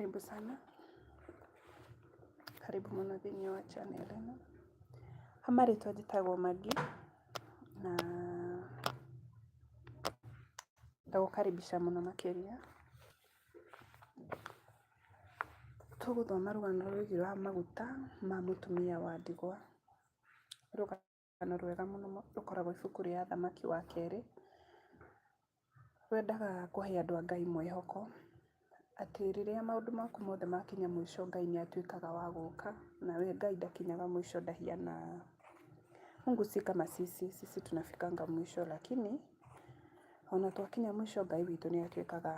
Karibu sana. Karibu mũno thĩinĩ wa channel ĩno. Ha marĩtwa njĩtagwo Maggie na ndagũkaribisha mũno makĩria. Tũgũthoma rũgano rwĩgiĩ rwa maguta ma mũtumia wa ndigwa. Rũgano rwega mũno rũkoragwo ibuku rĩa Thamaki wa kerĩ. Rwendaga kũhe andũ a Ngai mwĩhoko atĩ rĩrĩa maũndũ maku mothe makinya mũico Ngai nĩ atuĩkaga wa gũka, na we Ngai ndakinyaga mũico ndahiana. Mungu si kama sisi, sisi tunafikanga mwisho lakini ona twakinya mũico Ngai witũ nĩ atuĩkaga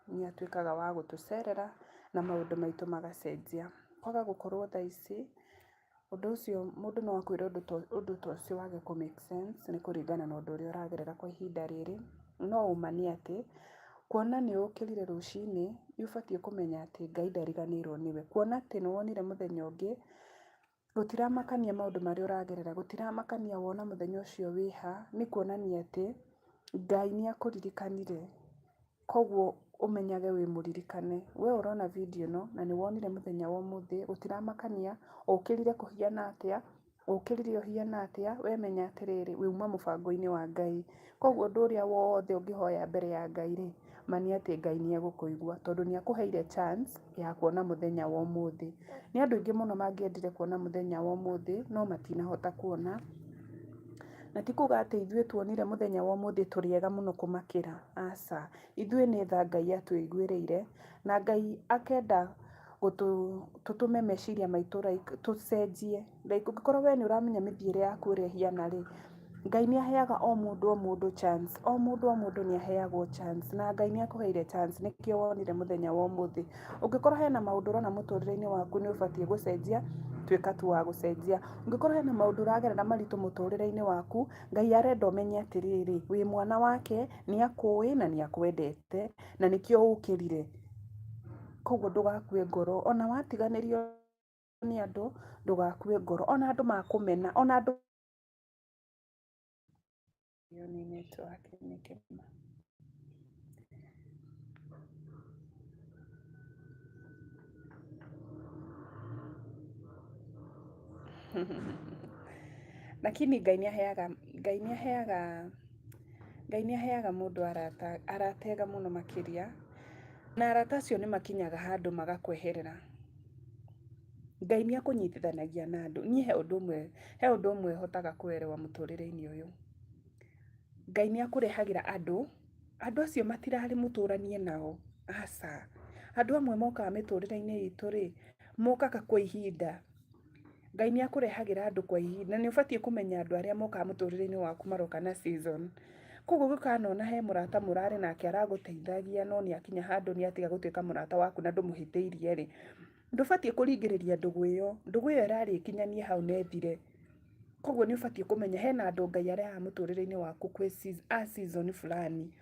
nĩ atuĩkaga wa gũtũcerera na maũndũ maitũ magacenjia. Kwaga gũkorwo thaa ici Ũndũ ũcio mũndũ no akwĩre ũndũ ta ũcio wage kũ make sense nĩ kũringana na ũndũ ũrĩa ũragerera kwa ihinda rĩrĩ. No ũma nĩ atĩ, kuona nĩ ũkĩrire rũcinĩ, nĩ ũbatiĩ kũmenya atĩ Ngai ndariganĩirwo nĩwe. Kuona atĩ nĩ wonire mũthenya ũngĩ, gũtiramakania maũndũ marĩa ũragerera, gũtiramakania wona mũthenya ũcio wĩ ha, nĩ kuonania atĩ Ngai nĩ akũririkanire. Koguo ũmenyage wĩ mũririkane. We ũrona video ĩno na nĩ wonire mũthenya wa ũmũthĩ, gũtiramakania ũkĩrire kũhiana atĩa, ũkĩrire ũhiana atĩa, we menya atĩrĩrĩ, wauma mũbango-inĩ wa Ngai. Koguo ũndũ ũrĩa wothe ũngĩhoya mbere ya Ngai rĩ, ma nĩ atĩ Ngai nĩ egũkũigua tondũ nĩ akũheire chance ya kuona mũthenya wa ũmũthĩ. Nĩ andũ aingĩ mũno mangĩendire kuona mũthenya wa ũmũthĩ no matinahota kuona. Na ti kuga atĩ ithuĩ tuonire mũthenya wa ũmũthĩ tũrĩ ega mũno kũmakĩra, aca. Ithuĩ nĩ tha Ngai atũiguĩrĩire, na Ngai akenda tũtũme meciria maitũ like tũcenjie. Like ũngĩkorwo we nĩ ũramenya mĩthiĩre yaku ũrĩa ĩhiana rĩ, Ngai nĩ aheaga o mũndũ o mũndũ chance, o mũndũ o mũndũ nĩ aheagwo chance, na Ngai nĩ akũheire chance nĩkĩo wonire mũthenya wa ũmũthĩ. Ũngĩkorwo hena maũndũ ũrona mũtũrĩre-inĩ waku nĩ ũbatiĩ gũcenjia, tuĩka tu wa gũcenjia. Ũngĩkorwo hena maũndũ ũragerera maritũ mũtũrĩre-inĩ waku, Ngai arenda ũmenye atĩrĩrĩ, wĩ mwana wake, nĩ akũĩ na nĩ akwendete, na nĩkĩo ũkĩrire. Koguo ndũgakue ngoro, ona watiganĩrio nĩ andũ, ndũgakue ngoro, ona andũ makũmena, ona andũ Ĩyo nĩ network nĩkĩ ma. Lakini Ngai nĩ aheaga Ngai nĩ aheaga Ngai nĩ aheaga mũndũ arata, arata ega mũno makĩria, na arata acio nĩ makinyaga handũ magakweherera. Ngai nĩ akũnyitithanagia na andũ. Niĩ he ũndũ ũmwe, he ũndũ ũmwe hotaga kũerewa mũtũrĩre-inĩ ũyũ. Ngai nĩ akũrehagĩra andũ, andũ acio matirarĩ mũtũranie nao, aca. Andũ amwe mokaga mĩtũrĩre-inĩ itũ rĩ, mokaga kwa ihinda. Ngai nĩ akũrehagĩra andũ kwa ihinda, na nĩ ũbatiĩ kũmenya andũ arĩa mokaga mũtũrĩre-inĩ waku maroka na season. Koguo ũngĩkanona he mũrata mũrarĩ nake aragũteithagia no nĩ akinya handũ nĩ atiga gũtuĩka mũrata waku na ndũmũhĩtĩirie rĩ, ndũbatiĩ kũringĩrĩria ndũgũ ĩyo, ndũgũ ĩyo ĩrarĩ ĩkinyanie hau na ĩthire. Koguo nĩ ũbatiĩ kũmenya hena andũ Ngai arehaga mũtũrĩre-inĩ waku kwĩ a season fulani.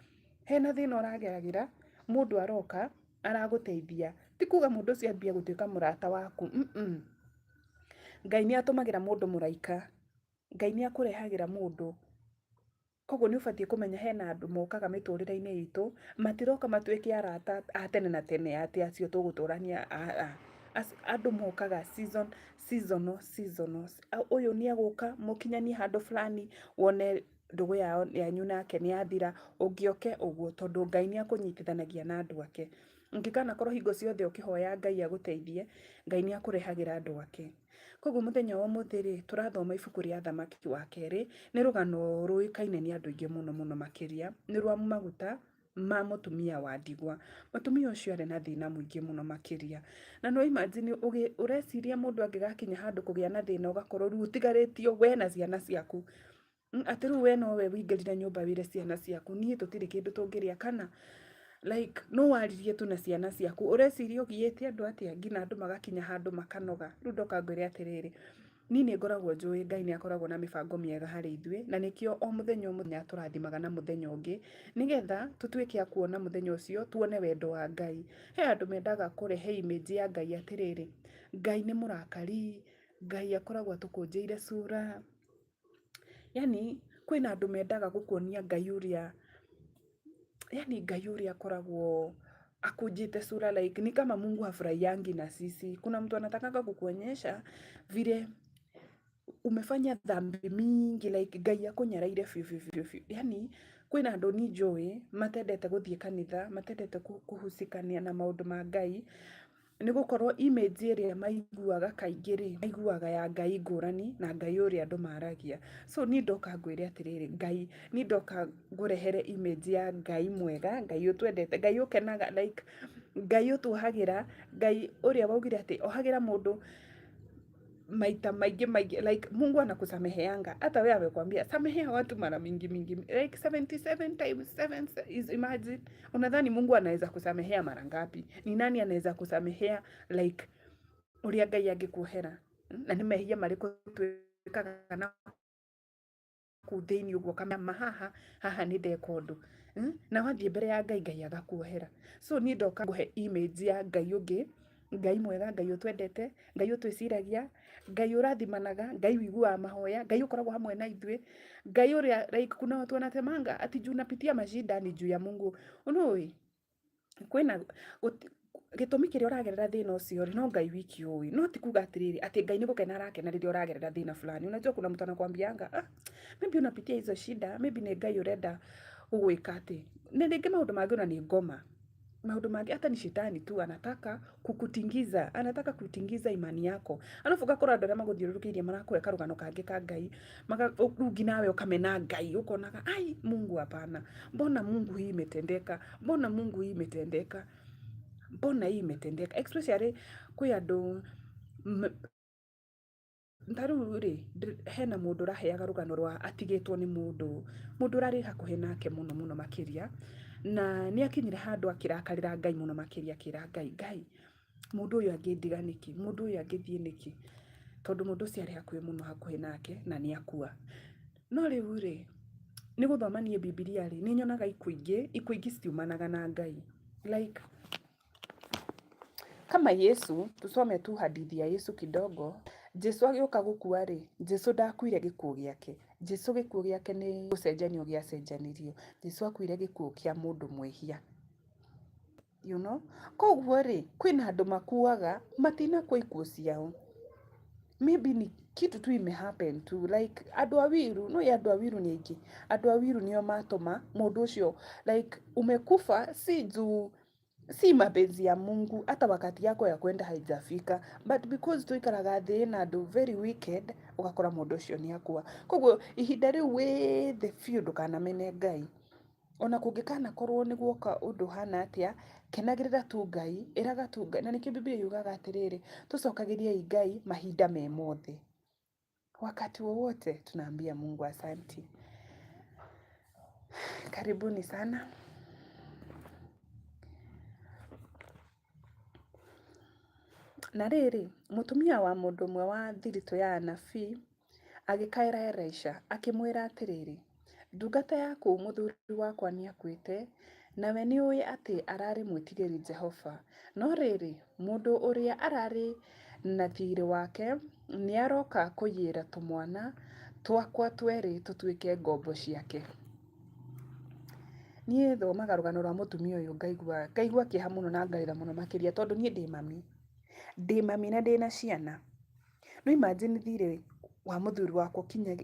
Hena thĩna ũrageragĩra, mũndũ aroka aragũteithia. Ti kuga mũndũ ũcio ambie gũtuĩka mũrata waku, Ngai nĩ atũmagĩra mũndũ mũraika, Ngai nĩ akũrehagĩra mũndũ. Koguo nĩ ũbatiĩ kũmenya hena andũ mokaga mĩtũrĩre-inĩ itũ, matiroka matuĩke arata a tene na tene atĩ acio tũgũtũrania andũ mokaga season, seasonal, seasonal. Ũyũ nĩ egũka mũkinyanie handũ fulani wone ndũgũ yao yanyu nake nĩ yathira, ũngĩ oke ũguo, tondũ Ngai nĩ akũnyitithanagia na andũ ake. Ũngĩkanakorwo hingo ciothe ũkĩhoya Ngai agũteithie, Ngai nĩ akũrehagĩra andũ ake. Koguo mũthenya wa ũmũthĩ rĩ, tũrathoma ibuku rĩa Athamaki wa kerĩ, nĩ rũgano rũĩkaine nĩ andũ aingĩ mũno mũno makĩria, nĩ rwa maguta ma mũtumia wa ndigwa. Mũtumia ũcio arĩ na thĩna mũingĩ mũno makĩria. Na no imagine ũreciria mũndũ angĩgakinya handũ kũgĩa na thĩna ũgakorwo rĩu ũtigarĩtio we na ciana ciaku. Atĩ rĩu we nowe wĩingĩrire nyũmba wĩre ciana ciaku niĩ tũtirĩ kĩndũ tũngĩrĩa kana like no waririe tu na ciana ciaku ũreciria ũgiĩte andũ atĩa nginya andũ magakinya handũ makanoga. Rĩu ndoka ngwĩre atĩrĩrĩ, niĩ nĩ ngoragwo njũĩ Ngai nĩ akoragwo na mĩbango mĩega harĩ ithuĩ na nĩkĩo o mũthenya o mũthenya atũrathimaga na mũthenya ũngĩ nĩgetha tũtuĩke a kuona mũthenya ũcio tuone wendo wa Ngai. He andũ mendaga kũrehe image ya Ngai atĩrĩrĩ, Ngai nĩ mũrakari, Ngai akoragwo atũkũnjĩire cura. Yaani kwĩna andũ mendaga gũkuonia Ngai ũrĩa, yaani Ngai ũrĩa akoragwo Akujite sura like ni kama Mungu hafurahiangi na sisi. Kuna mtu anatakanga kukuonyesha vile umefanya dhambi mingi like Ngai akunyaraire biũ biũ biũ biũ. Yani kwĩna andũ niĩ njũĩ matendete gũthiĩ kanitha, matendete kũhusikania na maũndũ ma Ngai, nĩ gũkorwo image ĩrĩa maiguaga kaingĩ rĩ, maiguaga ya Ngai ngũrani na Ngai ũrĩa andũ maragia. So niĩ ndoka ngwĩre atĩrĩrĩ, Ngai, niĩ ndoka ngũrehere image ya Ngai mwega, Ngai ũtwendete, Ngai ũkenaga like Ngai ũtuohagĩra, Ngai ũrĩa waugire atĩ ohagĩra mũndũ maita maingĩ maingĩ like Mungu anakusameheanga hata wewe amekwambia samehea watu mara mingi mingi like 77 times 7 is imagine unadhani Mungu anaweza kusamehea mara ngapi? Ni nani anaweza kusamehea like ũrĩa Ngai angĩkuohera? Na nĩ mehia marĩkũ twĩkaga na kũu thĩinĩ ũguo ũkamenya haha haha nĩ ndeka ũndũ, Na wathiĩ mbere ya Ngai, Ngai agakuohera. So niĩ ndoka ngũhe image ya Ngai ũngĩ, Ngai mwega, Ngai ũtwendete, Ngai ũtwĩciragia, Ngai ũrathimanaga, Ngai ũiguaga mahoya, Ngai ũkoragwo hamwe na ithuĩ, Ngai ũrĩa like kuna watu wanasemanga ati juu napitia mashida ni juu ya Mungu. Ũnũĩ kwĩna gĩtũmi kĩrĩa ũragerera thĩna ũcio rĩ, no Ngai wiki ũĩ. No ti kuga atĩrĩrĩ atĩ Ngai nĩ gũkena arakena rĩrĩa ũragerera thĩna fulani. Unajua kuna mtu anakuambianga, ah, maybe unapitia hizo shida, maybe nĩ Ngai ũrenda gũgwĩka atĩ. Na rĩngĩ maũndũ mangĩ ona nĩ ngoma. Maũndũ mangĩ hata ni shetani tu anataka kukutingiza, anataka kutingiza imani yako. Alafu ũgakora andũ arĩa magũthiũrũrũkĩirie marakũhe karũgano kangĩ ka Ngai, rĩu nginya nawe ũkamena Ngai, ũkonaga ai Mungu hapana, mbona Mungu hii imetendeka, mbona Mungu hii imetendeka, mbona hii imetendeka. Especially kwĩ andũ ta rĩu rĩ, hena mũndũ ũraheaga rũgano rwa atigĩtwo nĩ mũndũ, mũndũ ũrarĩ hakuhĩ nake mũno mũno makĩria, na nĩ akinyire handũ akĩrakarĩra Ngai mũno makĩria akĩra Ngai, Ngai mũndũ ũyũ angĩndiga nĩkĩ, mũndũ ũyũ angĩthiĩ nĩkĩ, tondũ mũndũ ũcio arĩ hakuhĩ mũno hakuhĩ nake na nĩ akua. No rĩu rĩ, nĩ gũthoma niĩ Bibilia rĩ, nĩ nyonaga ikuũ ingĩ, ikuũ ingĩ citiumanaga na Ngai. Like kama Yesu, tusome tu hadithi ya Yesu kidogo. Jesu agĩũka gũkua rĩ, Jesu ndakuire gĩkuũ gĩake. Jesu gĩkuũ gĩake nĩ gũcenjanio gĩacenjanirio. Jesu akuire gĩkuũ kĩa mũndũ mwĩhia. You know? Koguo rĩ, kwĩna andũ makuaga matinakua ikuũ ciao. Maybe ni kitu tu ime happen tu like andũ a wiru, no andũ a wiru nĩ aingĩ. Andũ a wiru nĩo matũma mũndũ ũcio like umekufa si juu si mapenzi ya Mungu, hata wakati yako ya kwenda haijafika, but because tuikaraga thĩ na andũ very wicked, ũgakora mũndũ ũcio nĩ akua. Koguo ihinda rĩu wĩ thĩ biũ ndũkanamene Ngai. Ona kũngĩkanakorwo nĩ guoka ũndũ ũhana atĩa, kenagĩrĩra tu Ngai, ĩraga tu Ngai. Na nĩkĩo Bibilia yugaga atĩrĩrĩ, tũcokagĩriei Ngai mahinda me mothe. Wakati wowote tunaambia Mungu asanti. Karibuni sana. Na rĩrĩ, mũtumia wa mũndũ ũmwe wa thiritũ ya anabii agĩkaĩra Elisha, akĩmwĩra atĩrĩrĩ, ndungata yaku mũthuri wakwa nĩakuĩte, nawe nĩũĩ atĩ ararĩ mwĩtigĩri Jehova. No rĩrĩ, mũndũ ũrĩa ararĩ na thiirĩ wake nĩaroka kũiyĩra tũmwana twakwa twerĩ tũtuĩke ngombo ciake. Niĩ thomaga rũgano rwa mũtumia ũyũ ngaigua ngaigua kĩeha mũno na ngarĩra mũno makĩria tondũ niĩ ndĩ mami. Ndĩ mami na ndĩna ciana. No imagine thirĩ wa mũthuri wakwa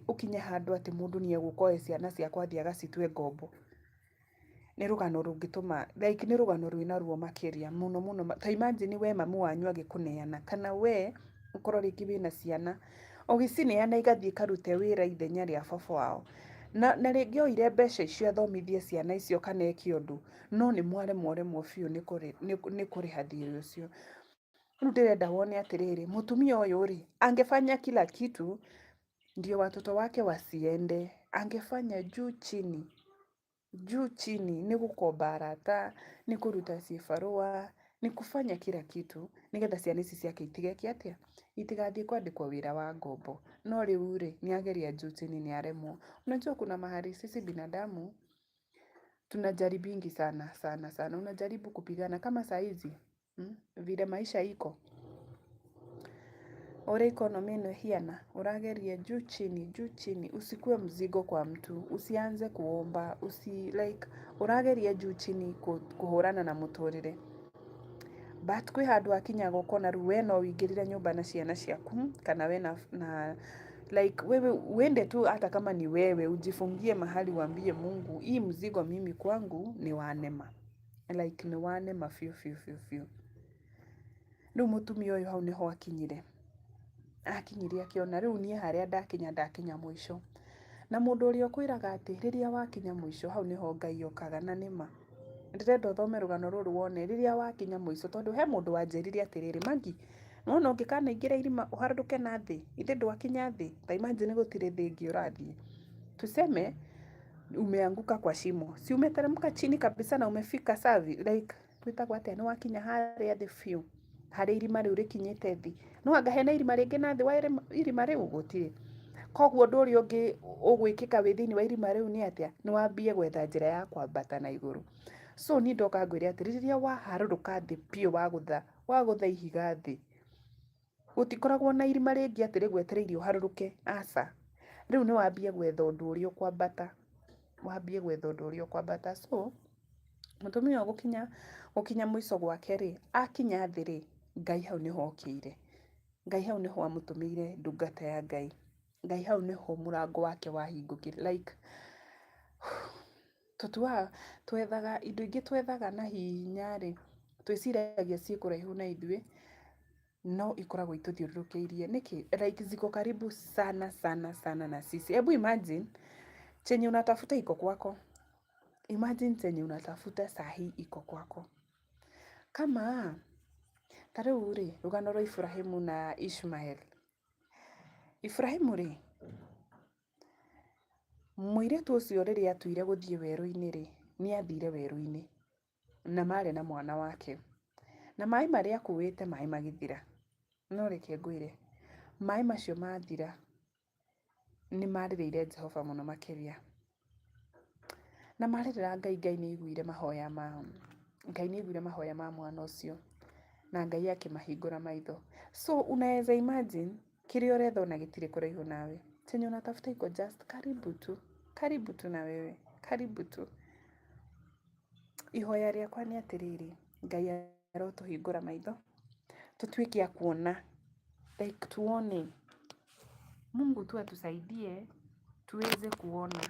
ũkinye handũ atĩ mũndũ nĩ egũka oe ciana ciakwa athiĩ agacitue ngombo. Nĩ rũgano rũngĩtũma like nĩ rũgano rwĩna ruo makĩria mũno mũno. Ta imagine we mami wanyu agĩkũneana kana we ũkorwo rĩngĩ wĩna ciana ũgĩcineana igathiĩ ikarute wĩra ithenya rĩa baba wao. Na rĩngĩ oire mbeca icio athomithie ciana icio kana eke ũndũ, no nĩ mwaremwo remwo biũ nĩ kũrĩha thirĩ ũcio. Rĩu ndĩrenda wone atĩrĩrĩ, mũtumia ũyũ rĩ, angefanya kila kitu ndio watoto wake wasiende. Angefanya juu chini, juu chini, nĩ gũkomba arata, nĩ kũruta cibarũa, nĩ kufanya kila kitu nĩgetha ciana ici ciake itigeke atĩa, itigathiĩ kwandĩkwo wĩra wa ngombo. No rĩu rĩ, nĩ ageria juu chini nĩ aremwo. Unajua kuna mahali sisi binadamu tunajaribingi sana sana sana. Unajaribu kupigana kama saa hizi vile maisha iko ũrĩa economy ĩno ĩhiana, ũrageria juu chini juu chini, usikue mzigo kwa mtu, usianze kuomba, usi like ũrageria juu chini kũhũrana na mũtũrĩre. But kwĩ handũ hakinyaga ũkona rĩu we no ũingĩrire nyũmba na ciana ciaku kana we na like wewe uende tu hata kama ni wewe ujifungie mahali uambie Mungu hii mzigo mimi kwangu ni wanema. Like nĩ wanema biũ biũ biũ biũ. Rĩu mũtumia ũyũ hau nĩho akinyire. Akinyire akĩona rĩu niĩ harĩa ndakinya ndakinya mũico. Na mũndũ ũrĩa ũkwĩraga atĩ rĩrĩa wakinya mũico hau nĩho Ngai okaga na nĩma. Ndĩrenda ũthome rũgano rũrũ wone rĩrĩa wakinya mũico tondũ he mũndũ wanjĩrire atĩrĩrĩ, Maggie, nĩwona ũngĩkanaingĩra irima ũharũrũke na thĩ, githĩ ndwakinya thĩ? Ta imagine gũtirĩ thĩ ĩngĩ ũrathiĩ. Tuseme umeanguka kwa shimo, si umeteremka chini kabisa na umefika savi like gwĩtagwo atĩa nĩ wakinya harĩa thĩ biũ harĩa irima rĩu rĩkinyĩte thĩ no anga hena irima rĩngĩ na thĩ wa irima rĩu gũtirĩ koguo ũndũ ũrĩa ũngĩ ũgwĩkĩka wĩ thĩinĩ wa irima rĩu nĩ atĩa nĩ wambie gwetha njĩra ya kwambata na igũrũ so niĩ ndoka ngwĩre atĩrĩ rĩrĩa waharũrũka thĩ biũ wagũtha wagũtha ihiga thĩ gũtikoragwo na irima rĩngĩ atĩ rĩgwetereire ũharũrũke aca rĩu nĩ wambie gwetha ũndũ ũrĩa ũkwambata wambie gwetha ũndũ ũrĩa ũkwambata so Mũtumia ũyũ gũkinya gũkinya mũico gwake rĩ, akinya thĩ rĩ, Ngai hau nĩho okĩire. Ngai hau nĩho amũtũmĩire ndungata ya Ngai. Ngai hau nĩho mũrango wake wahingũkire like tũtuaga twethaga indo ingĩ twethaga na hinya rĩ, twĩciragia ciĩ kũraihu na ithuĩ, no ikoragwo itũthiũrũrũkĩirie. Nĩkĩ? Like ziko karibu sana sana sana na sisi. Hebu imagine chenye unatafuta iko kwako. Imagine chenye unatafuta sahi iko kwako. Kama ta rĩu rĩ, rũgano rwa Iburahĩmu na Ishmael. Iburahĩmu rĩ, mũirĩtu ũcio rĩrĩa atuire gũthiĩ werũ-inĩ rĩ, nĩ athire werũ-inĩ na marĩ na mwana wake. Na maĩ marĩa akuĩte maĩ magĩthira. No reke ngwĩre, maĩ macio mathira, nĩ marĩrĩire Jehova mũno makĩria. Na marĩrĩra Ngai, Ngai nĩ aiguire mahoya mao. Ngai nĩ aiguire mahoya ma mwana ũcio. Na Ngai akĩmahingũra maitho. So unaweza imagine kĩrĩa ũretha ona gĩtirĩ kũraihu nawe. Chenye unatafuta iko just karibu tu. Karibu tu na wewe. Karibu tu. Ihoya rĩakwa nĩ atĩrĩrĩ, Ngai arotũhingũra maitho, tũtuĩke a kuona, like tuone. Mungu tu atusaidie tuweze kuona.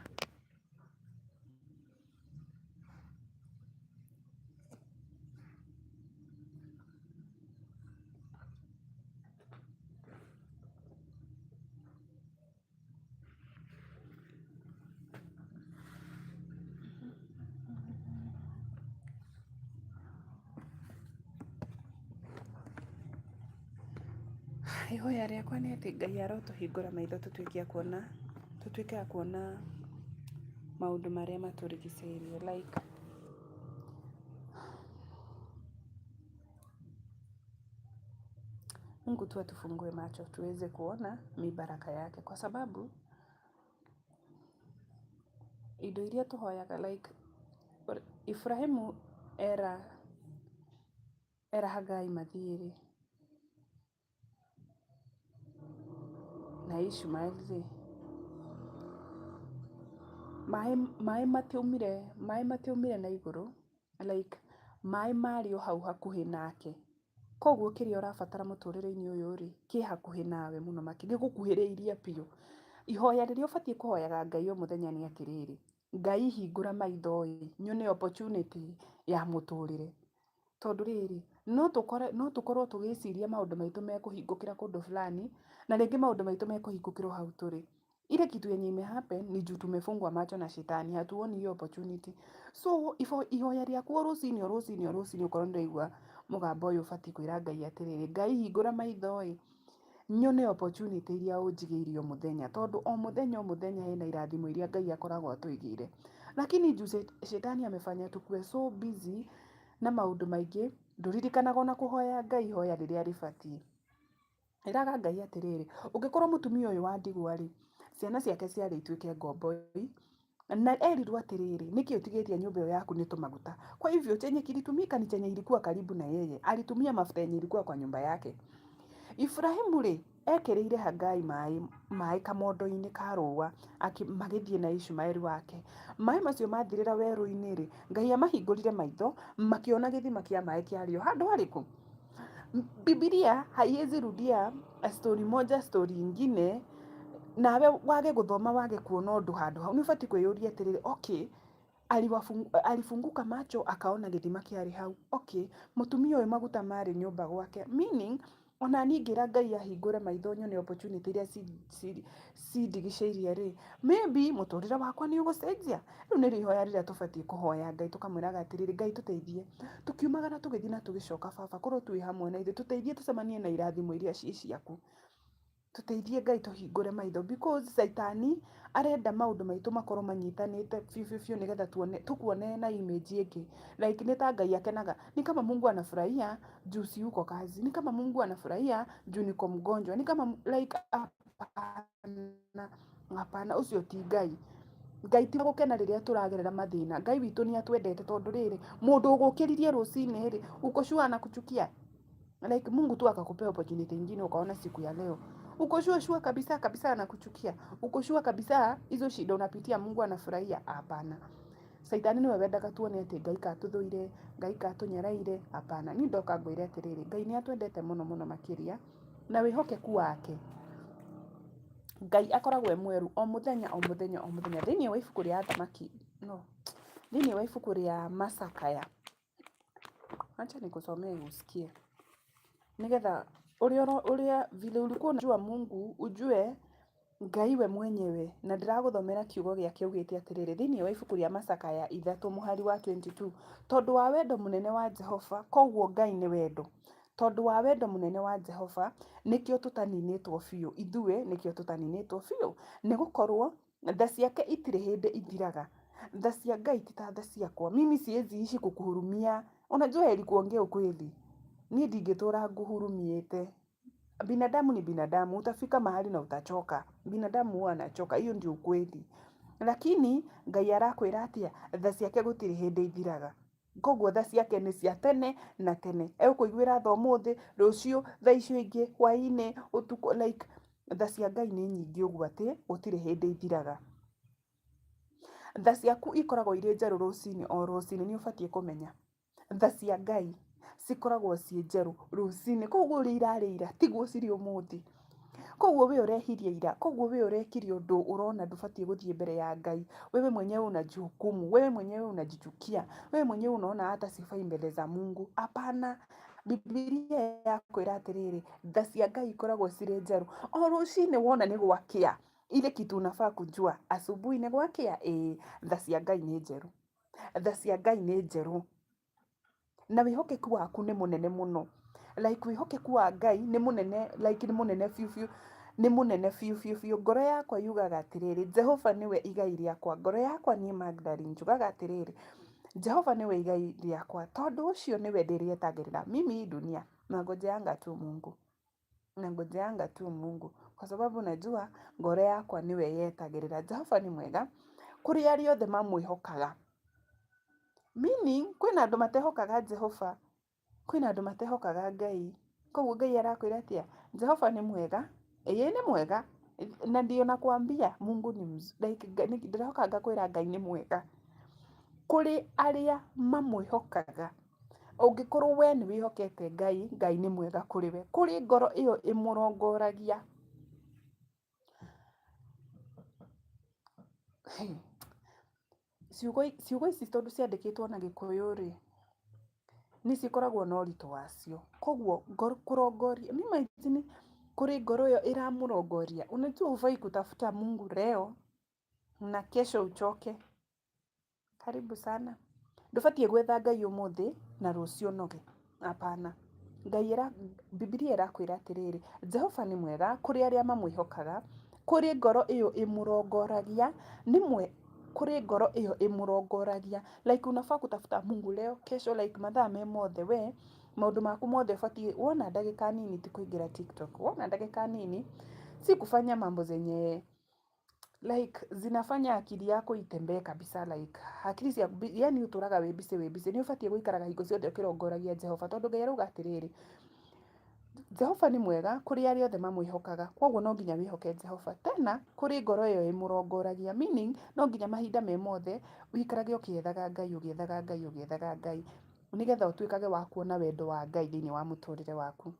Ihoya rĩakwa nĩ atĩ Ngai arotũhingũra maitho tũtuĩke a kuona, tũtuĩke a kuona maũndũ marĩa matũrigicĩirie like Mungu tu atufungue macho tuweze kuona mibaraka yake kwa sababu indo iria tũhoyaga like Iburahĩmu era era Hagai mathiĩ rĩ, na Ishmael rĩ, maĩ matiaumire maĩ matiaumire na igũrũ like maĩ marĩ o hau hakuhĩ nake. Koguo kĩrĩa ũrabatara mũtũrĩre-inĩ ũyũ rĩ, kĩ hakuhĩ nawe mũno makĩria, gĩgũkuhĩrĩirie biũ. Ihoya rĩrĩa ũbatiĩ kũhoyaga Ngai o mũthenya nĩ atĩrĩrĩ, Ngai hingũra maitho ĩ, nyone opportunity ya mũtũrĩre. Tondũ rĩrĩ, no tũkore no tũkorwo tũgĩciria maũndũ maitũ mekũhingũkĩra kũndũ fulani, na rĩngĩ maũndũ maitũ mekũhingũkĩra o hau tũrĩ. Ile kitu yenye ime happen ni juu tumefungwa macho na shetani, hatuoni hiyo opportunity. So ihoya rĩaku o rũcinĩ o rũcinĩ o rũcinĩ okorwo nĩ ũraigua mũgambo ũyũ ũbatiĩ kwĩra Ngai atĩrĩrĩ, Ngai hingũra maitho ĩ, nyone opportunity iria ũnjigĩire o mũthenya, tondũ o mũthenya o mũthenya hena irathimo iria Ngai akoragwo atũigĩire. Lakini juu shetani amefanya tukue so busy na maũndũ maingĩ, ndũririkanaga ona kũhoya Ngai ihoya rĩrĩa rĩbatiĩ. Ĩraga Ngai atĩrĩrĩ, ũngĩkorwo mũtumia ũyũ wa ndigwa-rĩ, ciana ciake ciarĩ ituĩke ngombo na erirwo atĩrĩrĩ, nĩkĩ ũtigĩtie nyũmba ĩyo yaku nĩ tũmaguta? Kwa hivyo chenye kilitumika ni chenye ilikuwa karibu na yeye, alitumia mafuta yenye ilikuwa kwa nyumba yake. Ibrahimu-rĩ, ekĩrĩire Hagai maĩ, maĩ kamondo-inĩ ka rũa, magĩthiĩ na Ishumaeli wake. Maĩ macio mathirĩra werũ-inĩ-rĩ, Ngai amahingũrire maitho, makĩona gĩthima kĩa maĩ kĩarĩ o handũ harĩkũ? Bibilia haiwezi rudia story moja story ingine nawe wage gũthoma wage kuona ũndũ handũ hau. Nĩ ũbatiĩ kwĩyũria atĩrĩrĩ, okay, alifunguka macho akaona gĩthima kĩarĩ hau. Okay, mũtumia ũyũ maguta marĩ nyũmba gwake, meaning ona niĩ ingĩra Ngai ahingũre maitho nyone opportunity iria cindigicĩirie rĩ, maybe mũtũrĩre wakwa nĩ ũgũcenjia. Rĩu nĩrĩo ihoya rĩrĩa tũbatiĩ kũhoya Ngai tũkamwĩraga atĩrĩrĩ, Ngai tũteithie, tũkiumagara tũgĩthiĩ na tũgĩcoka baba, korwo twĩ hamwe na ithuĩ, tũteithie tũcemanie na irathimo iria ciĩ ciaku. Tũteithie Ngai tũhingũre maitho because caitani arenda maũndũ maitũ makorwo manyitanĩte biũ biũ biũ nĩgetha tuone tũkuone na image ĩngĩ. Like nĩ ta Ngai akenaga, ni kama Mungu anafurahia juu siyuko kazi, ni kama Mungu anafurahia juu niko mgonjwa, ni kama like hapana, hapana, ũcio ti Ngai. Ngai ti gũkena rĩrĩa tũragerera mathĩna. Ngai witũ nĩ atwendete tondũ rĩrĩ, mũndũ ũgũkĩririe rũcinĩ rĩ, uko sure anakuchukia? Like Mungu tu akakupea opportunity ingine ukaona siku ya leo. Uko sure sure kabisa kabisa anakuchukia? Uko sure kabisa hizo shida unapitia Mungu anafurahia? Hapana. Caitani nĩwe wendaga tuone atĩ Ngai katũthũire, Ngai katũnyaraire. Hapana. Niĩ ndoka ngwĩre atĩrĩrĩ, Ngai nĩ atwendete mũno mũno makĩria na wĩhokeku wake. Ngai akoragwo e mwerũ o mũthenya o mũthenya o mũthenya. Thĩinĩ wa ibuku rĩa Athamaki, no, thĩinĩ wa ibuku rĩa Macakaya, acha nikusomee usikie, nĩgetha ũrĩa ũrĩa vile ulikuwa unajua Mungu ujue Ngai we mwenyewe. Na ndĩragũthomera kiugo gĩake augĩte atĩrĩrĩ, thĩinĩ wa ibuku rĩa Macakaya 3 mũhari wa 22, tondũ wa wendo mũnene wa Jehova, koguo Ngai nĩ wendo. Tondũ wa wendo mũnene wa Jehova, nĩkĩo tũtaninĩtwo biũ, ithuĩ nĩkĩo tũtaninĩtwo biũ, nĩ gũkorwo tha ciake itirĩ hĩndĩ ithiraga. Tha cia Ngai ti ta tha ciakwa. Mimi siwezi ishi kukuhurumia. Unajua heri kuongea ukweli. Niĩ ndingĩtũra nguhurumiĩte. Binadamu ni binadamu, utafika mahali na utachoka. Binadamu huwa anachoka, hiyo ndio ukweli. Lakini Ngai arakwĩra atĩa? Tha ciake gũtirĩ hĩndĩ ithiraga. Koguo tha ciake nĩ cia tene na tene. Egũkũiguĩra tha ũmũthĩ, rũciũ, thaa icio ingĩ, hwaĩ-inĩ, ũtukũ, like tha cia Ngai nĩ nyingĩ ũguo atĩ gũtirĩ hĩndĩ ithiraga. Tha ciaku ikoragwo irĩ njerũ rũcinĩ o rũcinĩ, nĩ ũbatiĩ kũmenya. Tha cia Ngai cikoragwo ciĩ njerũ rũcinĩ, koguo ũrĩa irarĩ ira tiguo cirĩ ũmũthĩ. Koguo we ũrehirie ira, koguo we ũrekire ũndũ ũrona ndũbatiĩ gũthiĩ mbere ya Ngai. Wewe mwenyewe unajihukumu, wewe mwenyewe unajichukia, wewe mwenyewe unaona hata sifai mbele za Mungu. Hapana, Bibilia yakwĩra atĩrĩrĩ, tha cia Ngai ikoragwo cirĩ njerũ. O rũcinĩ wona nĩ gwakĩa, ile kitu unafaa kujua, asubuhi nĩ gwakĩa, ĩĩ, tha cia Ngai nĩ njerũ. Tha cia Ngai nĩ njerũ. Na wĩhokeku waku nĩ mũnene mũno. Like wĩhokeku wa Ngai nĩ mũnene, like nĩ mũnene biũ biũ, nĩ mũnene biũ biũ biũ. Ngoro yakwa yugaga atĩrĩrĩ, Jehova nĩwe igai rĩakwa. Ngoro yakwa niĩ Magdalene njugaga atĩrĩrĩ, Jehova nĩwe igai rĩakwa, tondũ ũcio nĩwe ndĩrĩetagĩrĩra. Mimi hii dunia nangojeanga tu Mungu, nangojeanga tu Mungu kwa sababu najua ngoro yakwa nĩwe yetagĩrĩra. Jehova nĩ mwega kũrĩ arĩa othe mamwĩhokaga. Meaning kwĩna andũ matehokaga Jehova, kwĩna andũ matehokaga Ngai. Koguo Ngai arakwĩra atĩa? Jehova nĩ mwega, ĩĩ nĩ mwega, na ndio nakwambia Mungu ni mzuri. Like ndĩrehoka ngakwĩra Ngai nĩ mwega kũrĩ arĩa mamwĩhokaga. Ũngĩkorwo we nĩ wĩhokete Ngai, Ngai nĩ mwega kũrĩ we. Kũrĩ ngoro ĩyo ĩmũrongoragia. Hey. Ciugo ici tondũ ciandĩkĩtwo na Gĩkũyũ rĩ, nĩ cikoragwo na ũritũ wacio. Koguo kũrongoria, mi imagine kũrĩ ngoro ĩyo ĩramũrongoria. Unajua hufai kutafuta Mungu leo na kesho uchoke. Karibu sana. Ndũbatiĩ gwetha Ngai ũmũthĩ na rũciũ ũnoge. Hapana. Ngai ĩra, Bibilia ĩrakwĩra atĩrĩrĩ, Jehova nĩ mwega kũrĩ arĩa mamwĩhokaga, kũrĩ ngoro ĩyo ĩmũrongoragia, nĩ mwe kũrĩ ngoro ĩyo ĩmũrongoragia. Like unafaa kutafuta Mungu leo, kesho, like mathaa me mothe we maũndũ maku mothe ũbatiĩ wona ndagĩka nini ti kũingĩra TikTok, wona ndagĩka nini si kufanya mambo zenye like zinafanya akili yako itembee kabisa, like akili cia yani ũtũraga wĩ busy wĩ busy. Nĩ ũbatiĩ gũikaraga hingo ciothe ũkĩrongoragia Jehova tondũ Ngai arauga atĩrĩrĩ, Jehova nĩ mwega kũrĩ arĩa othe mamwĩhokaga. Koguo no nginya wĩhoke Jehova. Tena kũrĩ ngoro ĩyo ĩmũrongoragia, meaning no nginya mahinda me mothe ũikarage ũkĩethaga Ngai, ũgĩethaga Ngai, ũgĩethaga Ngai. Nĩgetha ũtuĩkage wa kuona wendo wa Ngai thĩinĩ wa mũtũrĩre waku.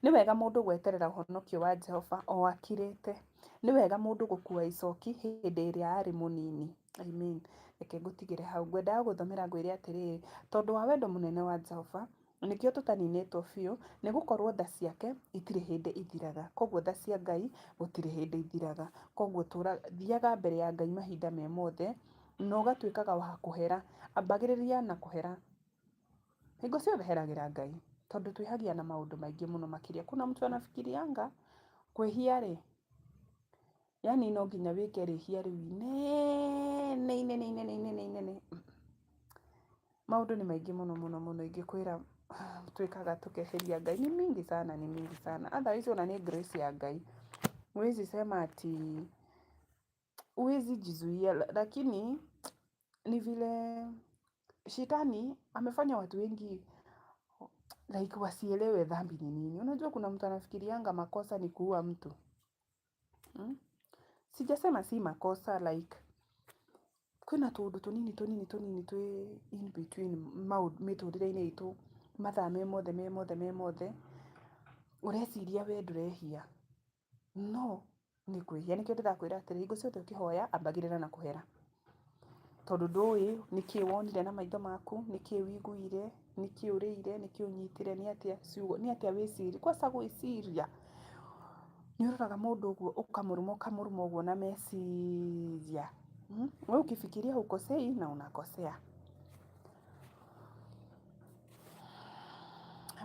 Nĩ wega mũndũ gweterera ũhonokio wa Jehova o akirĩte. Nĩ wega mũndũ gũkua icoki hĩndĩ ĩrĩa arĩ mũnini. Amen. Reke ngũtigĩre hau. Ngwendaga gũthomera ngwĩre atĩrĩrĩ, tondũ wa wendo mũnene wa Jehova, nĩkĩo tũtaninĩtwo biũ, nĩ gũkorwo tha ciake itirĩ hĩndĩ ithiraga. Koguo tha cia Ngai gũtirĩ hĩndĩ ithiraga. Koguo tũra, thiaga mbere ya Ngai mahinda me mothe, na ũgatuĩkaga wa kũhera. Ambagĩrĩria na kũhera. Hingo ciothe heragĩra Ngai, tondũ twĩhagia na maũndũ maingĩ mũno makĩria. Kuna mtu anafikirianga kwĩhia rĩ, yani no nginya wĩke rĩhia rĩu inene inene inene inene inene. Maũndũ nĩ maingĩ mũno mũno mũno ingĩkwĩra twĩkaga tũkehĩria Ngai ni mingi sana, ni mingi sana. Otherwise ona nĩ grace ya Ngai. Huwezi sema ati huwezi jizuia, lakini ni vile shetani amefanya watu wengi like wasielewe dhambi ni nini. Unajua kuna mtu anafikirianga makosa ni kuua mtu. Hmm? Sijasema si makosa like kwĩna tũũndũ tũnini tũnini tũnini twĩ in between mĩtũrĩre-inĩ itũ mathaa me mothe me mothe me mothe ũreciria we ndũrehia no nĩ kwĩhia. Nĩkĩo ndĩrakwĩra atĩrĩ, hingo ciothe ũkĩhoya ambagĩrĩra na kũhera, tondũ ndũĩ nĩkĩ wonire na maitho maku, nĩkĩ wiguire, nĩkĩ ũrĩire, nĩkĩ ũnyitire, nĩ atĩa ciugo, nĩ atĩa wĩciria, kwanza gwĩciria nĩ ũroraga mũndũ ũguo ũkamũruma ũkamũruma ũguo na meciria. Wewe ukifikiria hukosei na unakosea.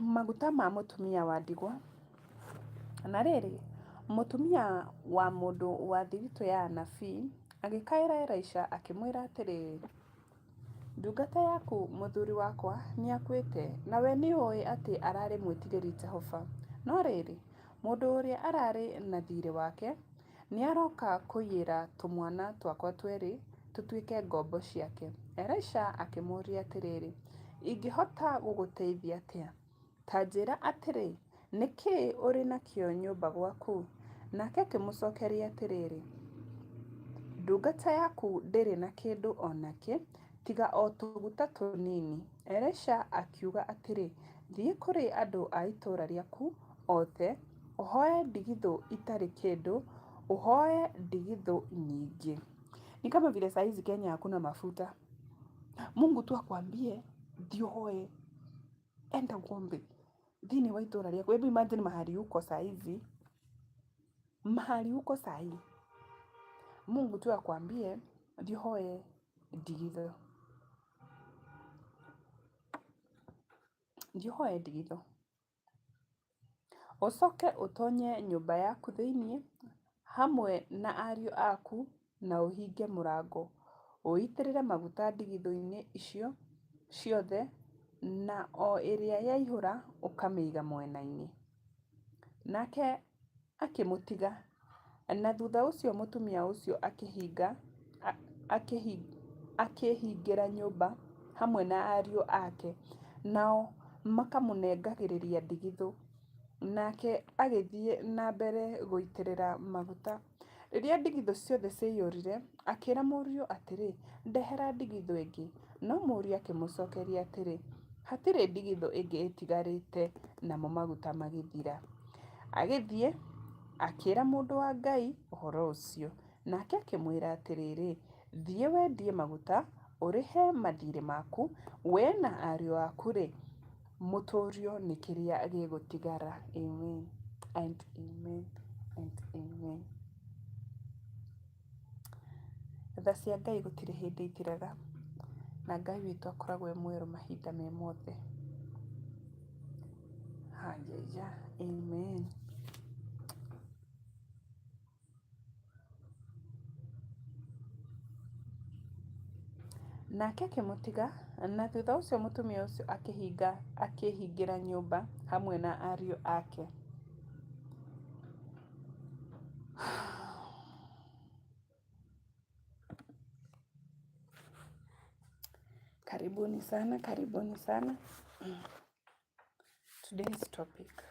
Maguta ma mũtumia wa ndigwa. Na rĩrĩ, mũtumia wa mũndũ wa thiritũ ya anabii agĩkaĩra Elisha akĩmwĩra atĩrĩ, ndungata yaku mũthuri wakwa nĩakuĩte, nawe nĩũĩ atĩ ararĩ mwĩtigĩri Jehova. No rĩrĩ, mũndũ ũrĩa ararĩ na thiirĩ wake nĩaroka kũiyĩra tũmwana twakwa twĩrĩ tũtuĩke ngombo ciake. Elisha akĩmũũria atĩrĩrĩ, ingĩhota gũgũteithia atĩa? Ta njĩra atĩrĩ, nĩ kĩĩ ũrĩ nakĩo nyũmba gwaku? Nake akĩmũcookeria atĩrĩrĩ, ndungata yaku ndĩrĩ na kĩndũ o nakĩ tiga o tũguta tũnini. Elisha akiuga atĩrĩ, thiĩ kũrĩ andũ a itũũra rĩaku othe, ũhoe ndigithũ itarĩ kĩndũ, ũhoe ndigithũ nyingĩ. Ni kama vile saa hizi Kenya hakuna mafuta. Mungu tu akwambie thiĩ ũhoe, enda uombe thĩinĩ wa itũũra rĩaku. Hebu imagine mahali uko saa hizi, mahali uko saa hii, Mungu tu akwambie thiĩ ũhoe ndigithũ, thiĩ ũhoe ndigithũ, ũcoke ũtonye nyũmba yaku thĩinĩ hamwe na ariũ aku na ũhinge mũrango, ũitĩrĩre maguta ndigithũ-inĩ icio ciothe na o ĩrĩa yaihũra ũkamĩiga mwena-inĩ. Nake akĩmũtiga, na thutha ũcio mũtumia ũcio akĩhingĩra nyũmba hamwe na ariũ ake, nao makamũnengagĩrĩria ndigithũ, nake agĩthiĩ na mbere gũitĩrĩra maguta. Rĩrĩa ndigithũ ciothe ciaiyũrire, akĩra mũriũ atĩrĩ, ndehera ndigithũ ĩngĩ. No mũriũ akĩmũcokeria atĩrĩ, hatirĩ ndigithũ ĩngĩ ĩtigarĩte, namo maguta magĩthira. Agĩthiĩ akĩra mũndũ wa Ngai ũhoro ũcio, nake akĩmwĩra atĩrĩrĩ, thiĩ wendie maguta, ũrĩhe mathiirĩ maku, we na ariũ aku-rĩ, mũtũũrio nĩ kĩrĩa gĩgũtigara. Amen and amen and amen. Tha cia Ngai gũtirĩ hĩndĩ ithiraga, na Ngai witũ akoragwo e mwerũ mahinda me mothe. Hallelujah. Amen. Nake akĩmũtiga, na thutha ũcio mũtumia ũcio akĩhingĩra nyũmba hamwe na ariũ ake. Karibuni sana, karibuni sana. Today's topic.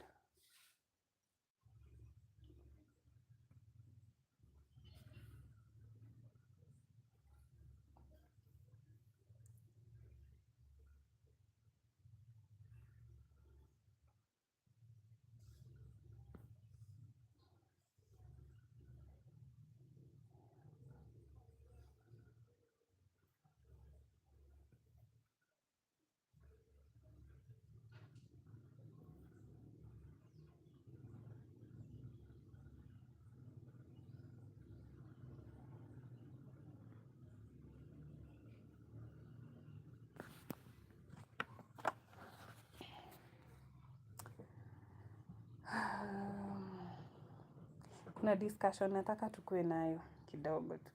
Kuna discussion nataka tukue nayo kidogo tu.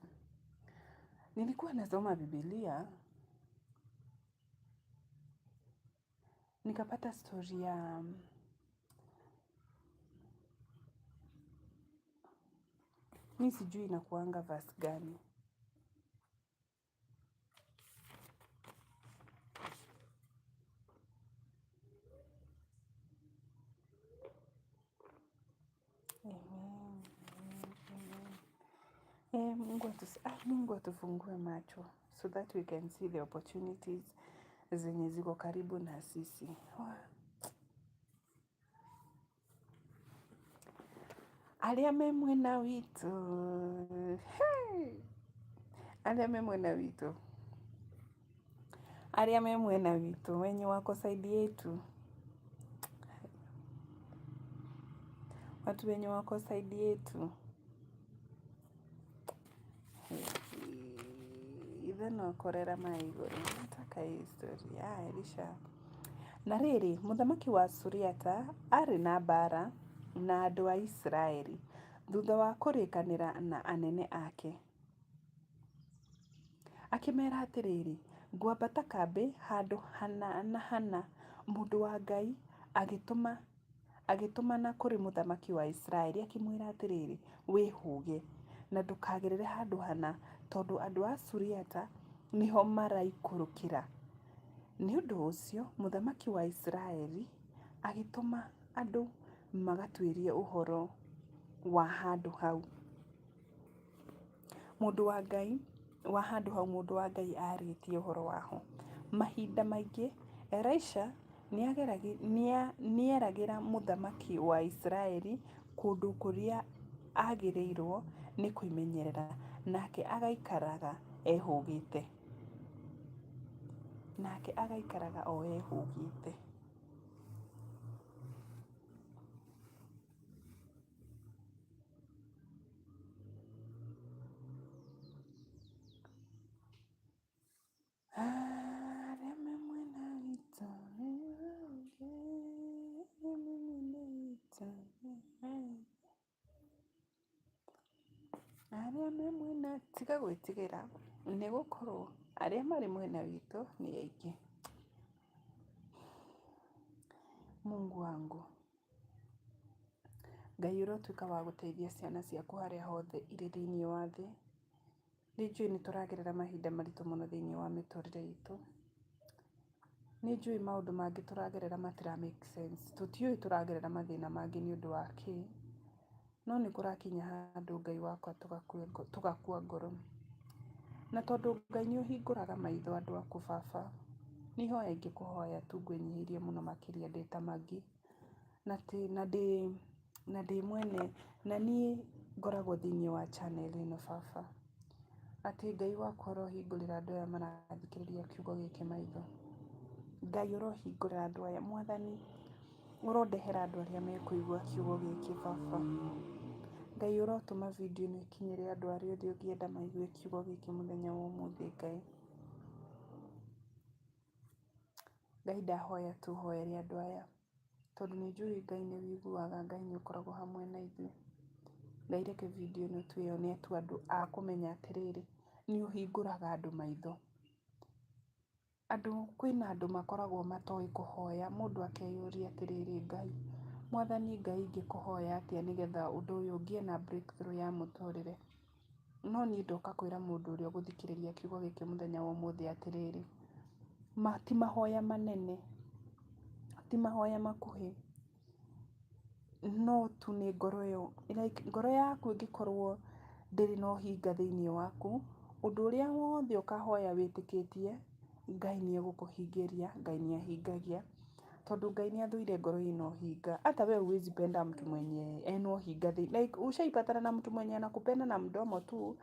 Nilikuwa nasoma Biblia, nikapata story ya mi sijui inakuanga verse gani. Amen, amen, amen. Mungu atufungue macho so that we can see the opportunities zenye ziko karibu na sisi. Arĩa me mwena witũ, hey! Arĩa me mwena witũ, arĩa me mwena witũ, wenye wako side yetu, watu wenye wako side yetu. Ithe no korera maĩ igũrũ. Nataka hii story ya Elisha. Na rĩrĩ, mũthamaki wa Suriata aarĩ na mbaara na andũ a Isiraeli thutha wa kũrĩkanĩra na anene ake. Akĩmeera atĩrĩrĩ, ngwambata kambĩ handũ hana na hana. Mũndũ wa Ngai agĩtũmana kũrĩ mũthamaki wa Isiraeli akĩmwĩra atĩrĩrĩ, wĩhũge na ndũkagerere handũ hana, tondũ andũ a Suriata nĩho maraikũrũkĩra. Nĩ ũndũ ũcio mũthamaki wa Isiraeli agĩtũma andũ magatuĩrie ũhoro wa handũ hau. Mũndũ wa Ngai wa handũ hau mũndũ wa Ngai arĩtie ũhoro waho. Mahinda maingĩ Elisha nĩeragĩra mũthamaki wa Isiraeli kũndũ kũrĩa agĩrĩirwo nĩ kwĩmenyerera, nake agaikaraga ehũgĩte. Nake agaikaraga o ehũgĩte. Arĩa me mwena witũ nĩ aingĩ, arĩa me mwena witũ nĩ aingĩ. Arĩa me mwena, tiga gwĩtigĩra, nĩ gũkorwo arĩa marĩ mwena witũ nĩ aingĩ. Mungu wangu, Ngai ũrotuĩka wa gũteithia ciana ciaku harĩa hothe irĩ thĩinĩ wa thĩ. Nĩ njũĩ nĩ tũragerera mahinda maritũ mũno thĩinĩ wa mĩtũrĩre itũ. Nĩ njũĩ maũndũ mangĩ tũragerera matira make sense. Tũtiũĩ tũragerera mathĩna mangĩ nĩ ũndũ wa kĩ. No nĩ kũrakinya handũ Ngai wakwa tũgakua ngoro. Na tondũ Ngai nĩ ũhingũraga maitho andũ aku baba, nĩ ihoya ingĩkũhoya tu ngwĩnyihĩirie mũno makĩria ndĩ ta Maggie. Na ndĩ mwene, na niĩ ngoragwo thĩinĩ wa channel ĩno baba. Atĩ Ngai wakwa ũrohingũrĩra andũ aya marathikĩrĩria kiugo gĩkĩ maitho. Ngai ũrohingũrĩra andũ aya, Mwathani ũrondehera andũ arĩa mekũigua kiugo gĩkĩ baba. Ngai ũrotũma video ĩno ĩkinyĩre andũ arĩa othe ũngĩenda maigue kiugo gĩkĩ mũthenya wa ũmũthĩ Ngai. Ngai ndahoya tu hoere andũ aya, tondũ nĩ njũĩ Ngai nĩ ũiguaga, Ngai nĩ ũkoragwo hamwe na ithuĩ. Ngai reke video ĩno twĩyone tu andũ a kũmenya atĩrĩrĩ, nĩ ũhingũraga andũ maitho. Andũ, kwĩna andũ makoragwo matoĩ kũhoya, mũndũ akeyũria atĩrĩrĩ, Ngai, Mwathani Ngai ingĩkũhoya atĩa nĩgetha ũndũ ũyũ ngĩe na breakthrough ya mũtũrĩre. No niĩ ndoka kwĩra mũndũ ũrĩa ũgũthikĩrĩria kiugo gĩkĩ mũthenya wa ũmũthĩ atĩrĩrĩ, ti mahoya manene, ti mahoya makuhĩ, no tu nĩ ngoro ĩyo, like ngoro yaku ĩngĩkorwo ndĩrĩ na ũhinga thĩinĩ waku, ũndũ ũrĩa wothe ũkahoya wĩtĩkĩtie, Ngai nĩ egũkũhingĩria, Ngai nĩ ahingagia. Tondũ Ngai nĩ athũire ngoro ĩna ũhinga. Hata wewe huwezi penda mtu mwenye ena ũhinga like ushaipatana na mtu mwenye anakupenda na mdomo tu,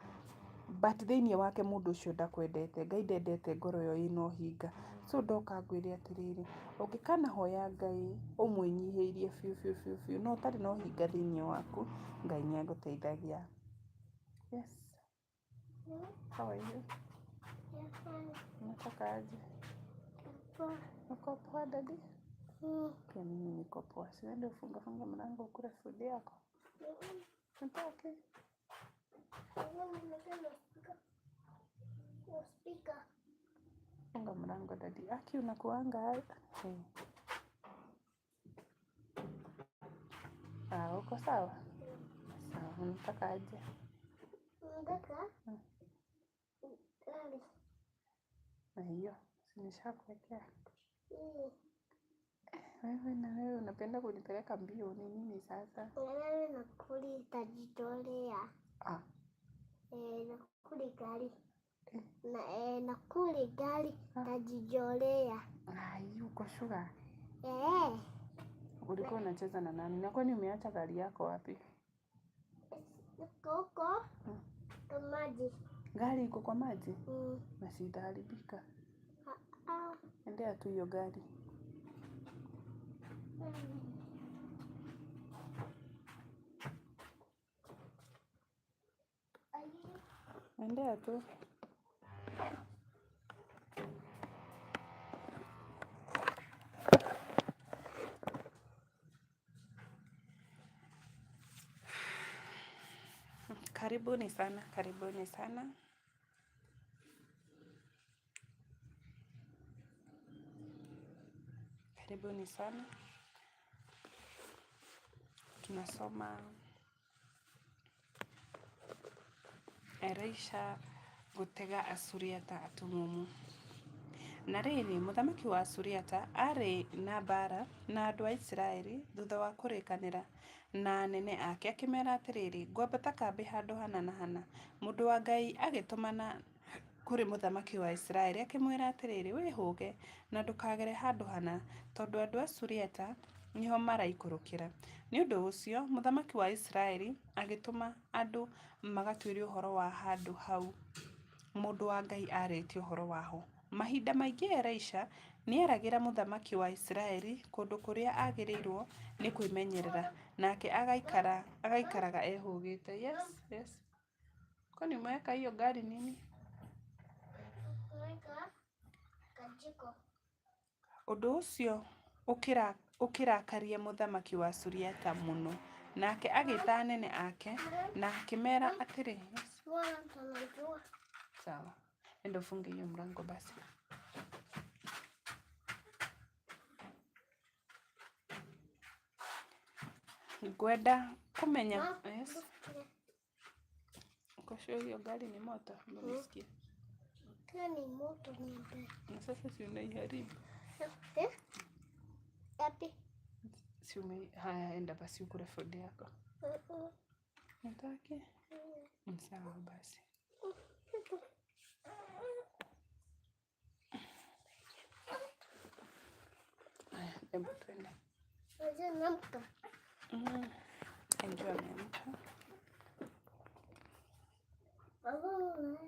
but thĩinĩ wake mũndũ ũcio ndakwendete. Ngai ndendete ngoro ĩyo ĩna ũhinga. So ndoka ngwĩre atĩrĩrĩ, ũngĩkanahoya Ngai ũmwĩnyihĩirie biũ biũ biũ biũ, na ũtarĩ na ũhinga thĩinĩ waku, Ngai nĩ agũteithagia. Yes. How are you? Yeah, fine. Unataka aje? Poa. Uko poa daddy? Mm. Pia mimi niko poa. Si uende ufunge funge mlango ukule food yako. Mm. Nataka. Funga mlango daddy. Aki unakuanga. Hey. Ah, uko sawa? Sawa, unataka aje? Nataka gari. Na hiyo, si nishakuwekea. Wewe na wewe unapenda kunipeleka mbio ni nini sasa? Wewe nakuli tajitolea. Ah. Nakuli gari. Na nakuli gari tajitolea. Ai, uko sure? Eh. Ulikuwa unacheza na nani? Na kwani umeacha gari yako wapi? Niko huko kwa maji. Gari iko kwa maji? Mm. Na si itaharibika. Ah. Endea tu hiyo gari. Endea tu. Karibuni sana, karibuni sana. Karibuni sana. Tunasoma Elisha gũtega Asuriata atumumu. Na rĩrĩ, mũthamaki wa Suriata aarĩ na mbaara na andũ a Isiraeli thutha wa kũrĩkanĩra na anene ake akĩmeera atĩrĩ, "Ngwambata kambĩ handũ hana na hana." Mũndũ wa Ngai agĩtũmana kũrĩ mũthamaki wa Isiraeli akĩmwĩra atĩrĩ, "Wĩhũge na ndũkagere handũ hana, tondũ andũ a Suriata nĩho maraikũrũkĩra." Nĩ ũndũ ũcio mũthamaki wa Isiraeli agĩtũma andũ magatuĩrie ũhoro wa handũ hau mũndũ wa Ngai aarĩtie ũhoro waho. Mahinda maingĩ Elisha nĩeragĩra mũthamaki wa Isiraeli kũndũ kũrĩa aagĩrĩirwo nĩ kwĩmenyerera, nake agaikaraga ehũũgĩte. Yes, yes. Kwani umeweka hiyo gari nini? Weka kajiko. Ũndũ ũcio ũkĩrakaria mũthamaki wa Suriata mũno, nake agĩĩta anene ake na akĩmeera atĩrĩ, yes. Mwana tunajua. Sawa. Enda ufunge hiyo mlango basi. Ngwenda kũmenya. Yes. Uko sure hiyo gari ni moto? Mbona nisikie? Tena ni moto nipe. Na sasa si unaiharibu. Eh? Yapi? Si ume haya, enda basi ukule food yako. Nataki? Sawa basi. Haya, hebu twende. Unajua namka. Enjoy ameamka. Baba.